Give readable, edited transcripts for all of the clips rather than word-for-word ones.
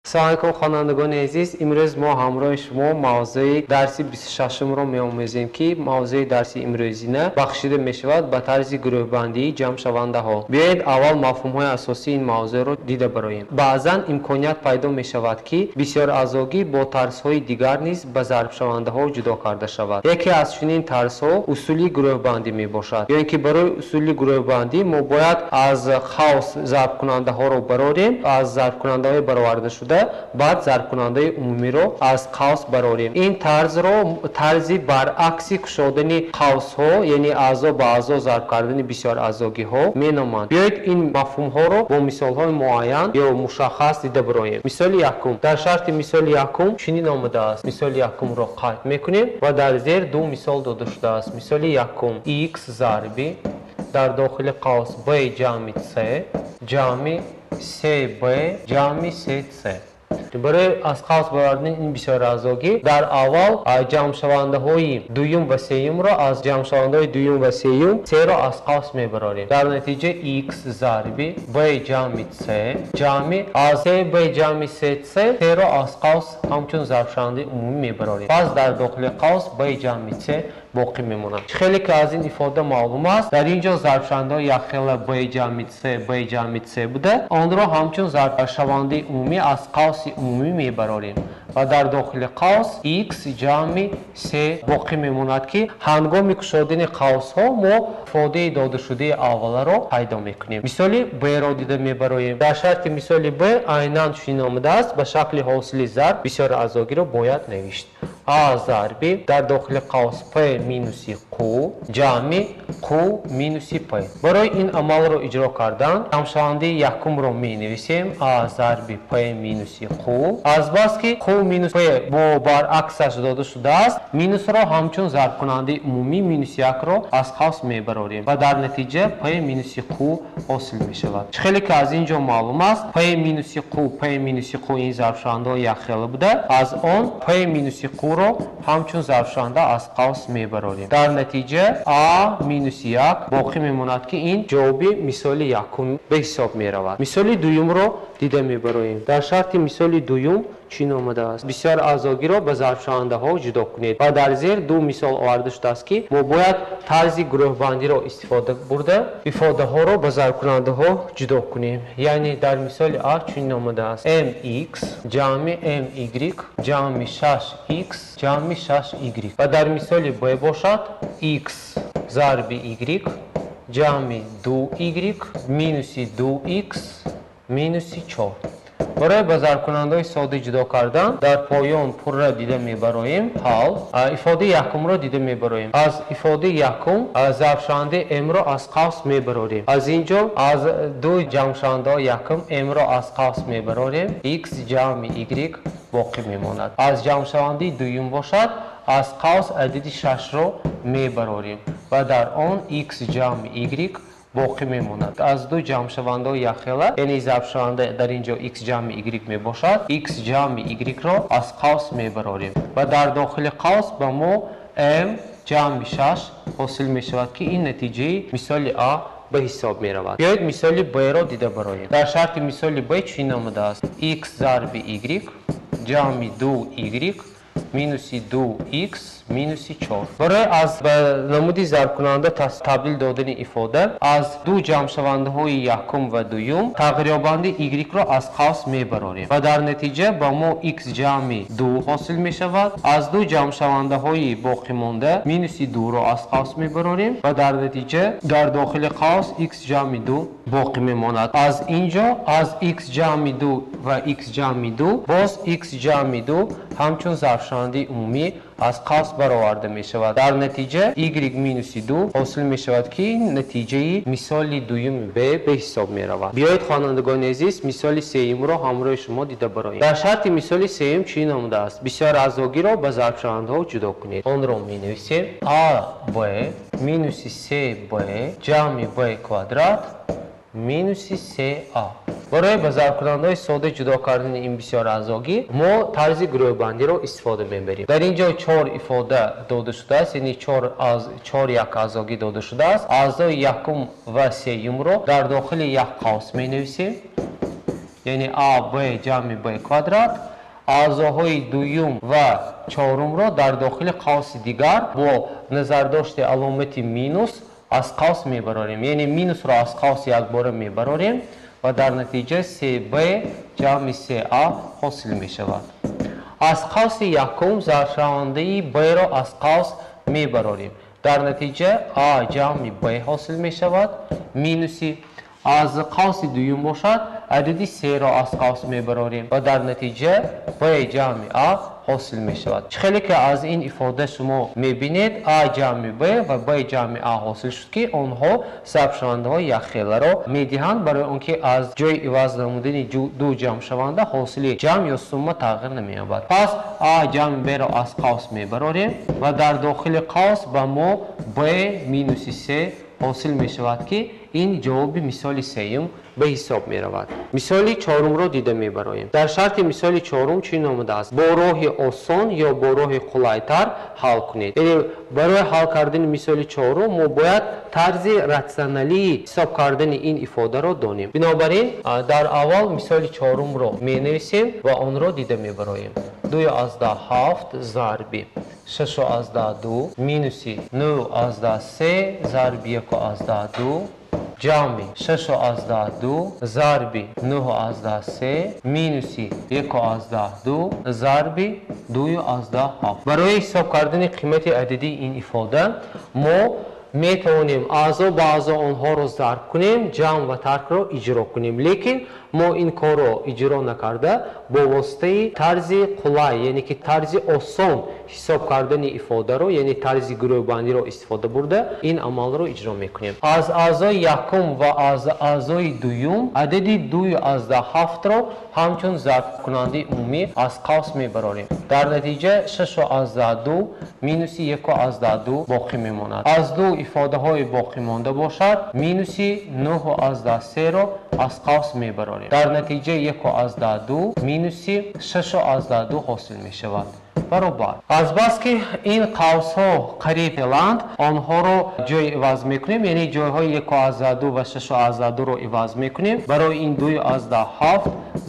Салом алейкум, хонандагони азиз. Имрӯз мо ҳамроҳи шумо мавзӯи дарси 26-умро меомӯзем, ки мавзӯи дарси имрӯзина бахшида мешавад ба тарзи гурӯҳбандии ҷамъшавандаҳо. Биёед, аввал мафҳумҳои асосии ин мавзӯъро дида бароем. Баъзан имконият пайдо мешавад, ки бисёраъзогӣ бо тарзҳои дигар низ ба зарбшавандаҳо ҷудо карда шавад. Яке аз чунин тарзҳо усули гурӯҳбандӣ мебошад. Ё ин ки барои усули гурӯҳбандӣ мо бояд аз қавс зарбкунандаҳоро барорем, аз зарбкунандаҳои баровардашуда баъд зарбкунандаи умумиро аз қавс барорем. Ин тарзро тарзи баръакси кушодани қавсҳо, яъне аъзо ба аъзо зарб кардани бисёраъзогиҳо меноманд. Биёед, ин мафҳумҳоро бо мисолҳои муайян ё мушаххас дида бароем. Мисоли якум. Дар шарти мисоли якум чунин омадааст. Мисоли якумро қайд мекунем ва дар зер ду мисол дода шудааст. Мисоли якум: x зарби дар дохили қавс b ҷамъи c ҷамъи cb ҷамъи cc. Барои аз қавс баровардани ин бисёраъзогӣ дар аввал ҷамъшавандаҳои дуюм ва сеюмро, аз ҷамъшавандаҳои дуюм ва сеюм серо аз қавс мебарорем. Дар натиҷа x зарби b ҷамъи c ҷамъи аз cb ҷамъи cc серо аз қавс ҳамчун зарбшавандаи умумӣ мебарорем. Пас дар дохили қавс b ҷамъи c боқӣ мемонад. Хеле ки аз ин ифода маълум аст, дар ин ҷо зарбшавандаҳои якхела b ҷамъи c, b ҷамъи c буда, онро ҳамчун зарбшавандаи умумӣ аз қавси умумӣ мебарорем ва дар дохили қавс x ҷамъи c боқӣ мемонад, ки ҳангоми кушодани қавсҳо мо ифодаи додашудаи авваларо пайдо мекунем. Мисоли б-ро дида мебароем. Дар шарти мисоли б айнан чунин омадааст: ба шакли ҳосили зарб бисёраъзогиро бояд навишт. А зарби дар дохили қавс p минуси q ҷамъи q минуси p. Барои ин амалро иҷро кардан ҷамъшавандаи якумро менависем: а зарби p минуси q. Азбаски q минус p бо баръаксаш дода шудааст, минусро ҳамчун зарбкунандаи умумӣ минуси якро аз қавс мебарорем ва дар натиҷа p минуси q ҳосил мешавад. Чӣ хеле ки аз ин ҷо маълум аст, p минуси q, p минуси q ин зарбшавандаҳо якхела буда, аз он p минуси q ро ҳамчун зарбшаванда аз қавс мебарорем. Дар натиҷа а минуси як боқӣ мемонад, ки ин ҷавоби мисоли якум ба ҳисоб меравад. Мисоли дуюмро дида мебароем. Дар шарти мисоли дуюм чунин омадааст: бисёраъзогиро ба зарбшавандаҳо ҷудо кунед ва дар зер ду мисол оварда шудааст, ки мо бояд тарзи гурӯҳбандиро истифода бурда ифодаҳоро ба зарбкунандаҳо ҷудо кунем. Яъне дар мисоли а чунин омадааст: mx ҷамъи my ҷамъи 6x ҷамъи 6y ва дар мисоли б бошад x зарби y ҷамъи 2y минуси 2x минуси 4. Барои ба зарбкунандаҳои сода ҷудо кардан дар поён пурра дида мебароем. Ҳал ифодаи якумро дида мебароем. Аз ифодаи якум зарбшавандаи м-ро аз қавс мебарорем. Аз ин ҷо аз ду ҷамъшавандаҳои якум м-ро аз қавс мебарорем, x ҷамъи y боқӣ мемонад. Аз ҷамъшавандаи дуюм бошад аз қавс адади 6-ро мебарорем ва дар он x ҷамъи y боқӣ мемонад. Аз ду ҷамъшавандаҳои якхела, яъне зарбшаванда дар ин ҷо x ҷамъи y мебошад, x ҷамъи y-ро аз қавс мебарорем ва дар дохили қавс ба мо m ҷамъи 6 ҳосил мешавад, ки ин натиҷаи мисоли а ба ҳисоб меравад. Биёед, мисоли б-ро дида бароем. Дар шарти мисоли б чунин омадааст: x зарби y ҷамъи 2y минуси 2x минуси 4. Барои аз ба намуди зарбкунанда табдил додани ифода аз ду ҷамъшавандаҳои якум ва дуюм тағйирёбандаи y-ро аз қавс мебарорем ва дар натиҷа ба мо x ҷамъи 2 ҳосил мешавад. Аз ду ҷамъшавандаҳои боқимонда минуси 2-ро аз қавс мебарорем ва дар натиҷа дар дохили қавс x ҷамъи 2 боқӣ мемонад. Аз ин ҷо аз x ҷамъи 2 ва x ҷамъи 2 боз x ҷамъи 2 ҳамчун зарбшавандаи умумӣ аз қавс бароварда мешавад. Дар натиҷа y минуси 2 ҳосил мешавад, ки натиҷаи мисоли дуюми б ба ҳисоб меравад. Биёед, хонандагони азиз, мисоли сеюмро ҳамроҳи шумо дида бароем. Дар шарти мисоли сеюм чунин омадааст: бисёраъзогиро ба зарбшавандаҳо ҷудо кунед. Онро менависем: а б минуси се б ҷамъи б квадрат минуси се а. Барои ба зарбкунандаҳои сода ҷудо кардани ин бисёраъзогӣ мо тарзи гурӯҳбандиро истифода мебарем. Дар ин ҷо чор ифода дода шудааст, яъне чор аз чор як аъзогӣ дода шудааст. Аъзои якум ва сеюмро дар дохили як қавс менависем. яъне а б ҷамъи б квадрат, аъзоҳои дуюм ва чорумро дар дохили қавси дигар бо назардошти аломати минус аз қавс мебарорем. Яъне минусро аз қавс якбора мебарорем ва дар натиҷа 3b ҷамъи 3a ҳосил мешавад. Аз қавси якум зарбшавандаи b-ро аз қавс мебарорем. Дар натиҷа а ҷамъи б ҳосил мешавад, минуси аз қавси дуюм бошад адади 3-ро аз қавс мебарорем ва дар натиҷа б ҷамъи а ҳосил мешавад. Чӣ хеле ки аз ин ифода шумо мебинед, а ҷамъи б ва б ҷамъи а ҳосил шуд, ки онҳо зарбшавандаҳои якхеларо медиҳанд, барои он ки аз ҷои иваз намудани ду ҷамъшаванда ҳосили ҷамъ ё сумма тағйир намеёбад. Пас а ҷамъи б-ро аз қавс мебарорем ва дар дохили қавс ба мо б минуси 3 ҳосил мешавад, ки ин ҷавоби мисоли сеюм ба ҳисоб меравад. Мисоли чорумро дида мебароем. Дар шарти мисоли чорум чунин омадааст: бо роҳи осон ё бо роҳи қулайтар ҳал кунед. Яъне барои ҳал кардани мисоли чорум мо бояд тарзи ратсионалии ҳисоб кардани ин ифодаро донем. Бинобар ин дар аввал мисоли чорумро менависем ва онро дида мебароем. 2,7 зарби 6,2 минуси 9,3 зарби 1,2 ҷамъи 6,2 зарби 9,3 минуси 1,2 зарби 2,7. Барои ҳисоб кардани қимати ададии ин ифода мо метавонем аъзо ба аъзо онҳоро зарб кунем, ҷамъ ва таркро иҷро кунем. Лекин мо ин корро иҷро накарда бо воситаи тарзи қулай, яъне ки тарзи осон ҳисоб кардани ифодаро, яъне тарзи гурӯҳбандиро истифода бурда ин амалро иҷро мекунем. Аз аъзои якум ва аз аъзои дуюм адади 2,7-ро ҳамчун зарбкунандаи умумӣ аз қавс мебарорем. Дар натиҷа 6,2 минуси 1,2 боқӣ мемонад. Аз ду ифодаҳои боқӣ монда бошад минуси 9,3-ро аз қавс мебарорем. Дар натиҷа 1,2 минуси 6,2 ҳосил мешавад. Баробар. Азбаски ин қавсҳо қариб хеланд, онҳоро ҷой иваз мекунем, яъне ҷойҳои 1,2 ва 6,2-ро иваз мекунем. Барои ин 2,7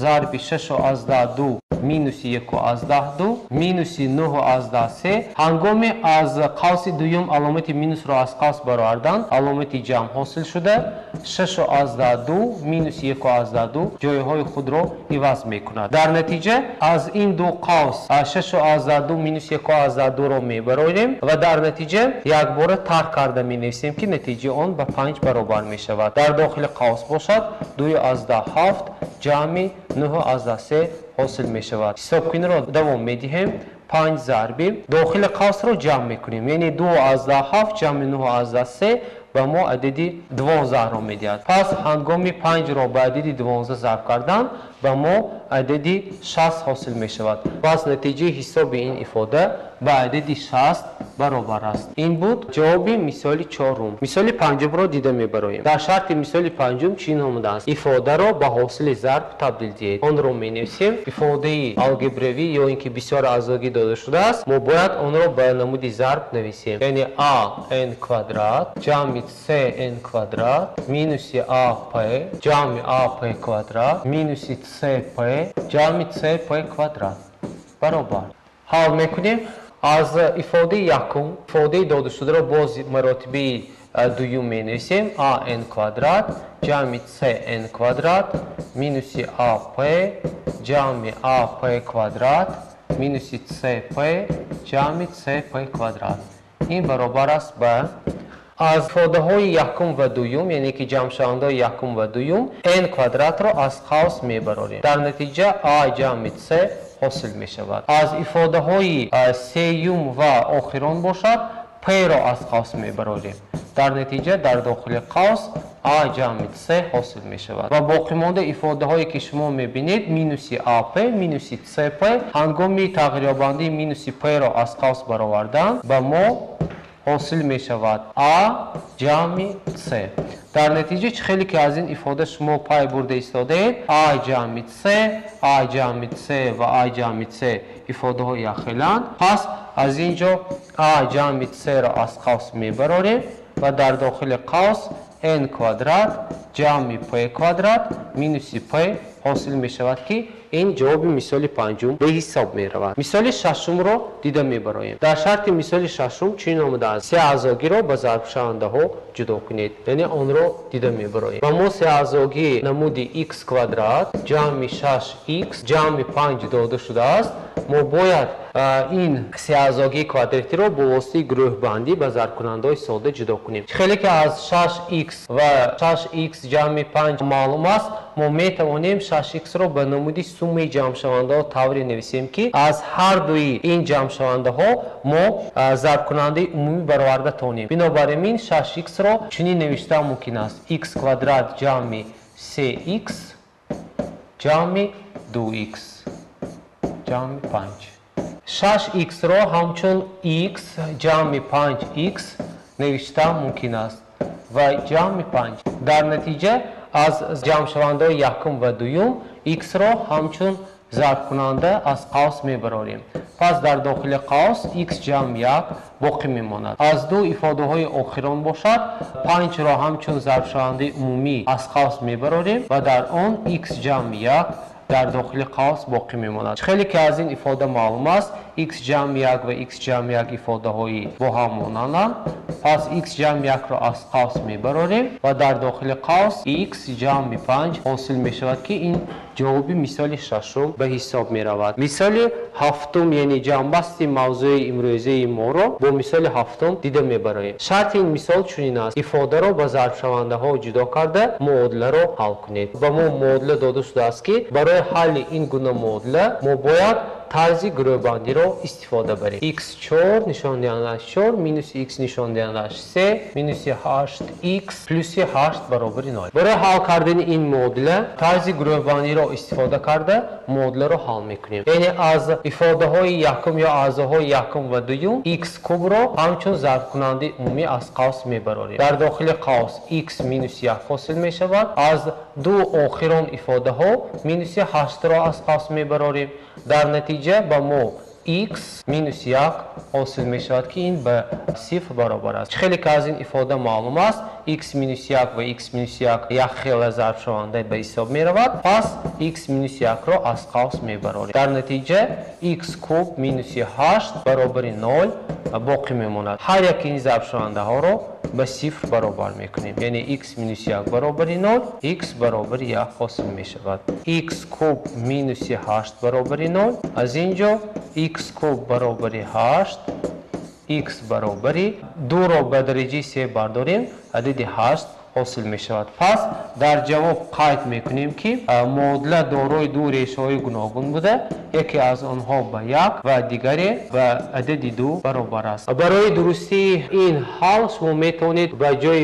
зарби 6,2 минуси 1,2 минуси 9,3. Ҳангоми аз қавси дуюм аломати минусро аз қавс баровардан, аломати ҷамъ ҳосил шуда 6,2 минуси 1,2 ҷойҳои худро иваз мекунад. Дар натиҷа аз ин ду қавс 6,2 минус 1,2-ро мебарорем ва дар натиҷа якбора тарк карда менависем, ки натиҷаи он ба 5 баробар мешавад. Дар дохили қавс бошад 2,7 ҷамъи 9,3 ҳосил мешавад. Ҳисобкуниро давом медиҳем. 5 зарби дохили қавсро ҷамъ мекунем, яъне 2,7 ҷамъи 9,3 ба мо адади 12-ро медиҳад. Пас ҳангоми 5-ро ба адади 12 зарб кардан ба мо адади 60 ҳосил мешавад. Пас натиҷаи ҳисоби ин ифода ба адади 60 баробар аст. Ин буд ҷавоби мисоли чорум. Мисоли панҷумро дида мебароем. Дар шарти мисоли панҷум чунин омадааст: ифодаро ба ҳосили зарб табдил диҳед. Онро менависем. Ифодаи алгебравӣ ё ин ки бисёр аъзогӣ дода шудааст, мо бояд онро ба намуди зарб нависем. Яъне а n квадрат ҷамъи c n квадрат минуси а p ҷамъи а p квадрат минуси c p ҷамъи c p квадрат баробар. Ҳал мекунем. Аз ифодаи якум ифодаи додашударо боз маротибаи дуюм менависем. А n квадрат ҷамъи c n квадрат минуси а p ҷамъи а p квадрат минуси c p ҷамъи c p квадрат. Ин баробар аст ба аз ифодаҳои якум ва дуюм, яъне ки ҷамъшавандаҳои якум ва дуюм n квадратро аз қавс мебарорем. Дар натиҷа а ҷамъи c ҳосил мешавад. Аз ифодаҳои сеюм ва охирон бошад p-ро аз қавс мебарорем. Дар натиҷа дар дохили қавс а ҷамъи c ҳосил мешавад. Ва боқимонда ифодаҳое ки шумо мебинед минуси ап минуси cp ҳангоми тағйирёбандии минуси p-ро аз қавс баровардан ба мо ҳосил мешавад а ҷамъи c. Дар натиҷа чӣ хеле ки аз ин ифода шумо пай бурда истодаед, а ҷамъи c, а ҷамъи c ва а ҷамъи c ифодаҳои якхеланд. Пас аз ин ҷо а ҷамъи c-ро аз қавс мебарорем ва дар дохили қавс n квадрат ҷамъи p квадрат минуси p ҳосил мешавад, ки ин ҷавоби мисоли панҷум ба ҳисоб меравад. Мисоли шашумро дида мебароем. Дар шарти мисоли шашум чунин омадааст: се аъзогиро ба зарбшавандаҳо ҷудо кунед, яъне онро дида мебароем. Ба мо се аъзогии намуди x квадрат ҷамъи 6x ҷамъи 5 дода шудааст. Мо бояд ин сеаъзогии квадратиро бо воситаи гурӯҳбандӣ ба зарбкунандаҳои сода ҷудо кунем. Хеле ки аз 6x ва 6x ҷамъи 5 маълум аст, мо метавонем 6x-ро ба намуди суммаи ҷамъшавандаҳо тавре нависем, ки аз ҳар дуи ин ҷамъшавандаҳо мо зарбкунандаи умумӣ бароварда тавонем. Бинобар ин 6x-ро чунин навишта мумкин аст: x квадрат ҷамъи 3x ҷамъи 2x ҷамъи 5. 6x-ро ҳамчун x ҷамъи 5x навишта мумкин аст ва ҷамъи 5. Дар натиҷа аз ҷамъшавандаҳои якум ва дуюм x-ро ҳамчун зарбкунанда аз қавс мебарорем. Пас дар дохили қавс x ҷамъ 1 боқӣ мемонад. Аз ду ифодаҳои охирон бошад, 5-ро ҳамчун зарбшавандаи умумӣ аз қавс мебарорем ва дар он x ҷамъ 1 дар дохили қавс боқӣ мемонад. Хеле ки аз ин ифода маълум аст, x ҷамъ 1 ва x ҷамъ 1 ифодаҳои бо ҳам монанданд. Пас x ҷамъ 1-ро аз қавс мебарорем ва дар дохили қавс x ҷамъи 5 ҳосил мешавад, ки ин ҷавоби мисоли шашум ба ҳисоб меравад. Мисоли ҳафтум, яъне ҷамъбасти мавзӯи имрӯзаи моро бо мисоли ҳафтум дида мебароем. Шарти ин мисол чунин аст: ифодаро ба зарбшавандаҳо ҷудо карда муодиларо ҳал кунед. Ба мо муодила дода шудааст, ки барои ҳалли ин гуна муодила мо бояд тарзи гурӯҳбандиро истифода барем. x4 нишондиҳандааш 4 минуси x нишондиҳандааш 3 минуси 8x плюси 8 баробари 0. Барои ҳал кардани ин муодила тарзи гурӯҳбандиро истифода карда муодиларо ҳал мекунем. Яъне аз ифодаҳои якум ё аъзоҳои якум ва дуюм x кубро ҳамчун зарбкунандаи умумӣ аз қавс мебарорем. Дар дохили қавс x минуси 1 ҳосил мешавад. Аз ду охирон ифодаҳо минуси 8-ро аз қавс мебарорем. Дар натиҷа ба мо x минуси 1 ҳосил мешавад, ки ин ба 0 баробар аст. Хеле ки аз ин ифода маълум аст, x минуси 1 ва x минуси 1 як хела зарбшаванда ба ҳисоб меравад. Пас x минуси 1-ро аз қавс мебарорем. Дар натиҷа x куб минуси 8 баробари 0 боқӣ мемонад. Ҳар яки ин зарбшавандаҳоро ба 0 баробар мекунем. Яъне x минуси 1 баробари 0, x баробари 1 ҳосил мешавад. x куб минуси 8 баробари 0. Аз ин ҷо x куб баробари 8, x баробари 2-ро ба дараҷаи 3 бардорем, адади 8 ҳосил мешавад. Пас дар ҷавоб қайд мекунем, ки муодила дорои ду решаҳои гуногун буда, яке аз онҳо ба 1 ва дигаре ба адади 2 баробар аст. Барои дурустии ин ҳал шумо метавонед ба ҷои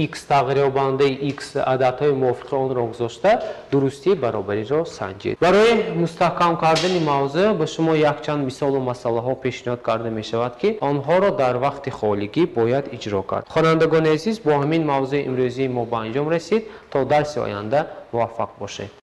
x тағйирёбандаи x ададҳои мувофиқи онро гузошта дурустии баробариро санҷед. Барои мустаҳкам кардани мавзӯъ ба шумо якчанд мисолу масъалаҳо пешниҳод карда мешавад, ки онҳоро дар вақти холигӣ бояд иҷро кард. Хонандагони азиз, бо ҳамин мавзӯи имрӯзии мо ба анҷом расид. То дарси оянда муваффақ бошед.